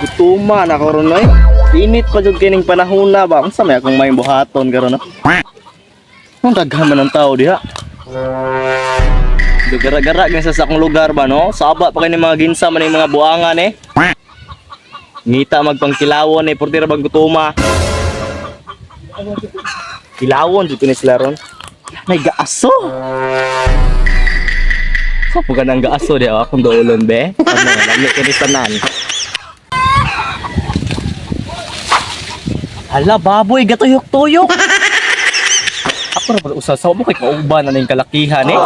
Gutuma na ko ron oy. Init pa jud kining panahon na ba. Unsa may akong may buhaton karon no? Ang daghan man ang tao diha. Gara-gara gyud sa akong lugar ba no? Saba pa kini mga ginsa man yung mga buangan eh. Ngita magpangkilawon eh, portira bang gutuma. Kilawon jud kini sila ron. May gaaso. Sa po ka ng gaaso diha akong doolon be. Ano, lami kini tanan. Hala, baboy, gatuyok-tuyok. Ako ra pa usa sa mo kay kauban na ning kalakihan eh.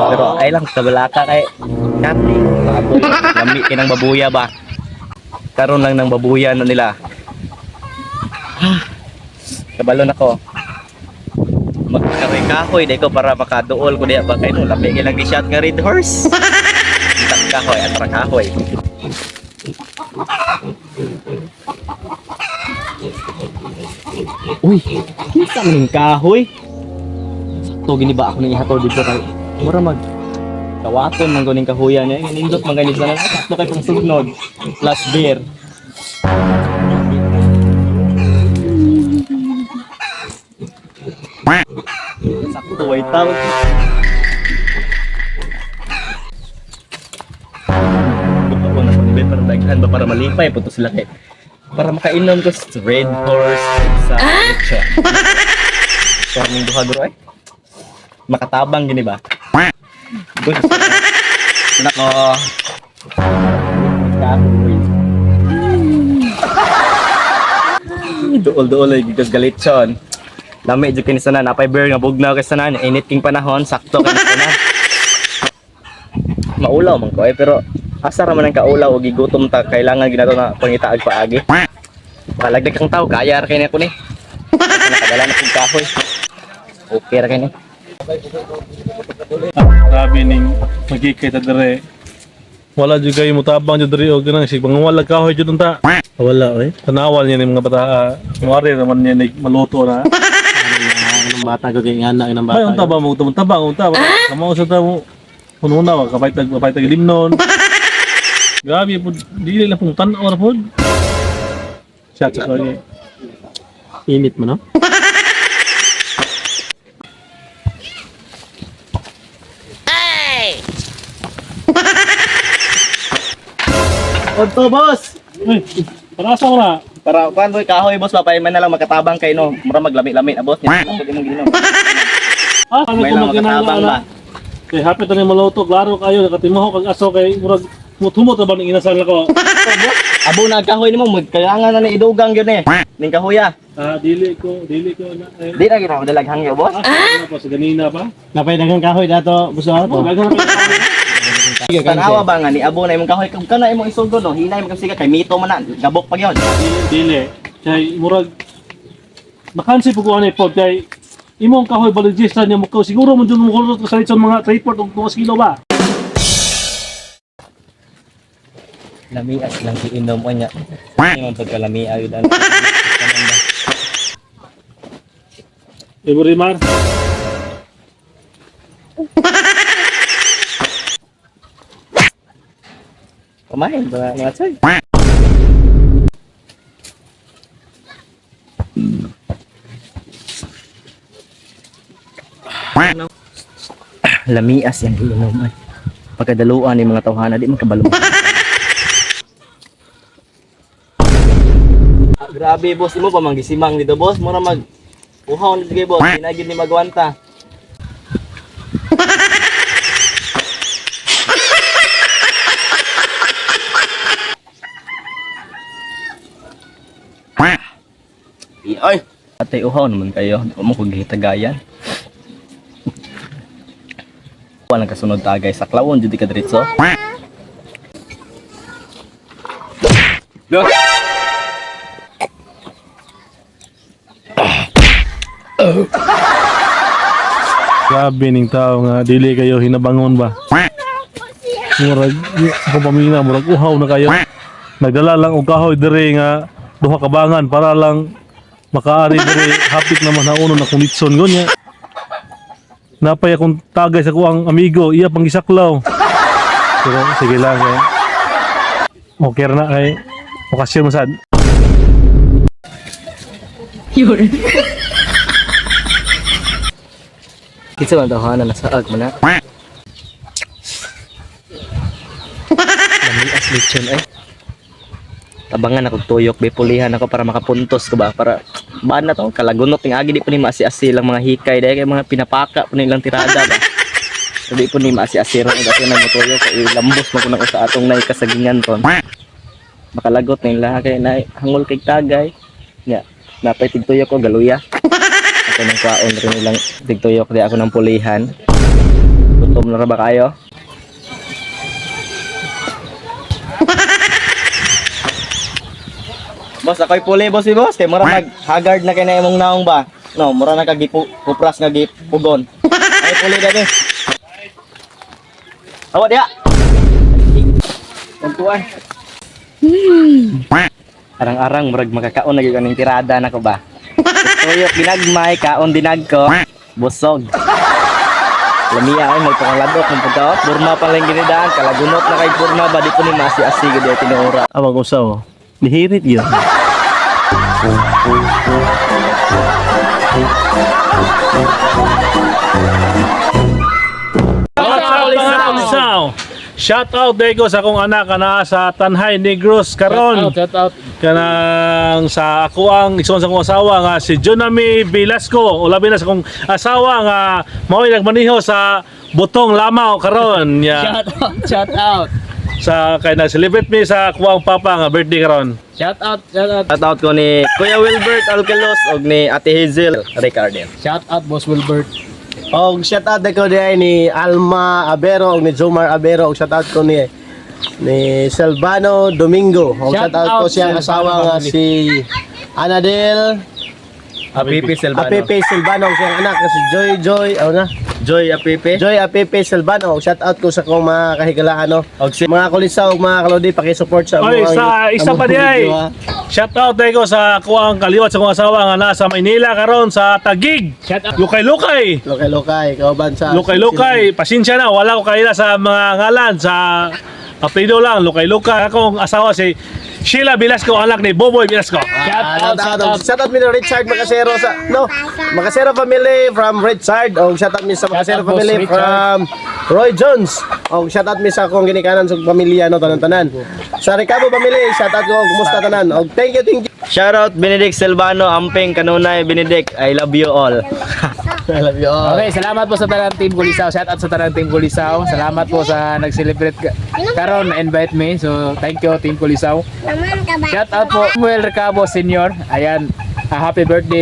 Pero ay lang kabalaka kay kati. Baboy, lami kay ng babuya ba. Karon lang ng babuya na nila. Ah, kabalo na ko. Magkaroy kahoy dai ko para makaduol ko diya ba kay no lami kay lang gi-shot nga red horse. Itak kahoy atra kahoy. Uy, kinsa man ning kahoy? Sakto gini ba ako ning ihatol dito kay mura mag kawaton man ko ning kahuyan niya. Nindot man gani sa sakto kay pang sugnod plus beer. Sakto way tawag. Ako na pag para daghan ba para malipay po to sila kay para makainom ko sa Red Horse sa Leche. Karning duha guro ay. Makatabang gini ba? Good. Nako. Kahoy. Duol-duol ay gigas galitson. Lami jud kini sanan, napay beer nga bugnaw kay sanan, init king panahon, sakto kini sanan. Maulaw man ko eh, pero asa ra man ang kaulaw og gigutom ta kailangan ginato na pangitaag paagi. Makalagdag kang tao, kaya ra kini ako ni. Nakadala na kong kahoy. Okay ra kini. Grabe ning magkikita dire. Wala jud kayo mutabang jud diri og ganang sig wala kahoy jud unta. Wala eh. Tanawal niya ning mga bata. Muari naman niya nig maluto na. Anong bata ko kay ngana ng bata. Ay unta ba mo tabang unta ba? Kamo sa ta mo hununa wa kapay tag limnon. Grabe pud dili lang pong tan-aw ra pud. Siya sa ko. Init mo no? Odto boss. Uy, para sa na. Para kuan boy kahoy boss papayman na lang makatabang kay no. Mura maglami-lami na boss niya. Ako imong ginom. Ah, ano May ko lang magkinahanglan makatabang ba. na. Kay hapit na ni maluto, klaro kayo nakatimaho kag aso kay murag mutumot ra ba ning inasal nako. Abo na ang kahoy nimo magkailangan na ni idugang gyud eh. Ning kahoya. Ah, dili ko na. Eh. Di na gid ako dalag hangyo boss. Ah, ano pa sa ganina pa? Napay daghang kahoy dato buso Oh, ato. daghan na pa. Tanawa ba nga ni abo na imong kahoy kung kana imong isugod no hinay mo siga kay mito man na gabok pa gyud. Dili, dili. Kay murag makansi pug ko ani pod kay imong kahoy balugista niya mo ko siguro mo dun mo kulot sa litson mga 3 og 2 kilo ba. Lamias lang giinom niya. Imong pagkalamia yun ano. Ibo rimar. Kumain ba mga tsoy? Lamias yung iinom ay. Pagkadaluan ni mga tawhana di man kabalo. Ah, grabe boss, imo pa manggisimang dito boss, mura mag uhaw ni sige boss, hinagid ni magwanta. Ay. Atay uhaw naman kayo, di pa mo kog gihitagayan. Walang kasunod tagay sa klawon jud di ka diretso. Look. Grabe ning tao nga dili kayo hinabangon ba. Murag ako pamina murag uhaw na kayo. Nagdala lang og kahoy diri nga duha ka bangan para lang makaari diri hapit naman na uno na kung litson gunya. Napay akong tagay sa kuang amigo, iya pang gisaklaw. Pero sige lang kay. Okay ra na kay okasyon mo sad. Kinsa man daw na nasaag man na. Lami as lechon eh. Tabangan ako tuyok be, pulihan ako para makapuntos ko ba, para baan na to kalagunot ting agi di po ni maasi-asi lang mga hikay dahil kay mga pinapaka po nilang tirada ba. So, di po ni maasi-asi ron dati na mutuyok kay lambos mo kunang usa atong nay kasagingan ton. Makalagot na ila kay nay hangol kay tagay. Nya, napay tigtuyok ko galuya. Ako nang kwaon rin ilang tigtuyok di ako ng pulihan. Gutom na ra ba kayo? Boss, ako'y puli, boss, eh, boss. Kay mura nag haggard na kay na imong naong ba? No, mura na kag kupras nga gipugon. Ay puli dali. Awa diha. Tagtuan. Arang-arang murag makakaon na gyud aning tirada nako ba. Tuyok ginagmay, kaon dinag ko. Busog. Lamia ay magpakaladok ng pagka Burma pa lang ginidaan, kalagunot na kay Burma ba di po ni maasi-asi gid ay tinuora. Awang usaw. Nihirit yun. Shout out dego sa akong anak kana sa Tanhay Negros karon. Shout out. Kanang sa ako ang isuon sa akong asawa nga si Jonami Velasco o labi na sa akong asawa nga mao'y nagmaniho sa Butong Lamaw karon ya. Shout out. Shout out. Sa kay nag-celebrate mi sa akuang papa nga birthday karon. Shout out. Shout out. Shout out ko ni Kuya Wilbert Alcalos og ni Ate Hazel Ricarden. Shout out, Boss Wilbert. Og shout out ko di ni Alma Abero og ni Jomar Abero og shout out ko ni Silvano Domingo. Og Shout shout out ko out siyang Silvano asawa nga family. si Anadel Apipe Silvano. Apepe Silvano og siyang anak nga si Joy Joy ano na Joy Apipe. Joy Apepe Silvano. Og shout out ko sa akong mga kahigalaan no. Og si Mga kulisaw og mga kalodi paki-support sa Oy, among sa isa pa among di ay. video, ha. Shout out dego sa akuang kaliwat sa akong asawa nga nasa Maynila karon sa Tagig. Shout out. Lukay-lukay. Lokay-lokay, kauban sa Lukay-lukay, pasensya na, wala ko kaila sa mga ngalan, sa apelyido lang, lukay-lukay. Akong asawa si Sheila Velasco, anak ni Boboy Velasco. Shout Ah, out. shout Shout out, out. shout out mi ni Richard Makasero sa no Makasero family from Richard og shout out mi sa Makasero Shout out, Boss family Richard. from Roy Jones og shout out mi sa akong ginikanan sa pamilya no tanan-tanan sa Ricabo family shout out ko kumusta tanan og thank you, thank you. Shout out Benedict Silvano, amping kanunay Benedict. I love you all. I love you all. Okay, salamat po sa tanang Team Kulisaw. Shout out sa tanang Team Kulisaw. Salamat po sa nag-celebrate karon invite me. So, thank you, Team Kulisaw. Shout out po Samuel Recabo Senior. Ayan, ah, happy birthday.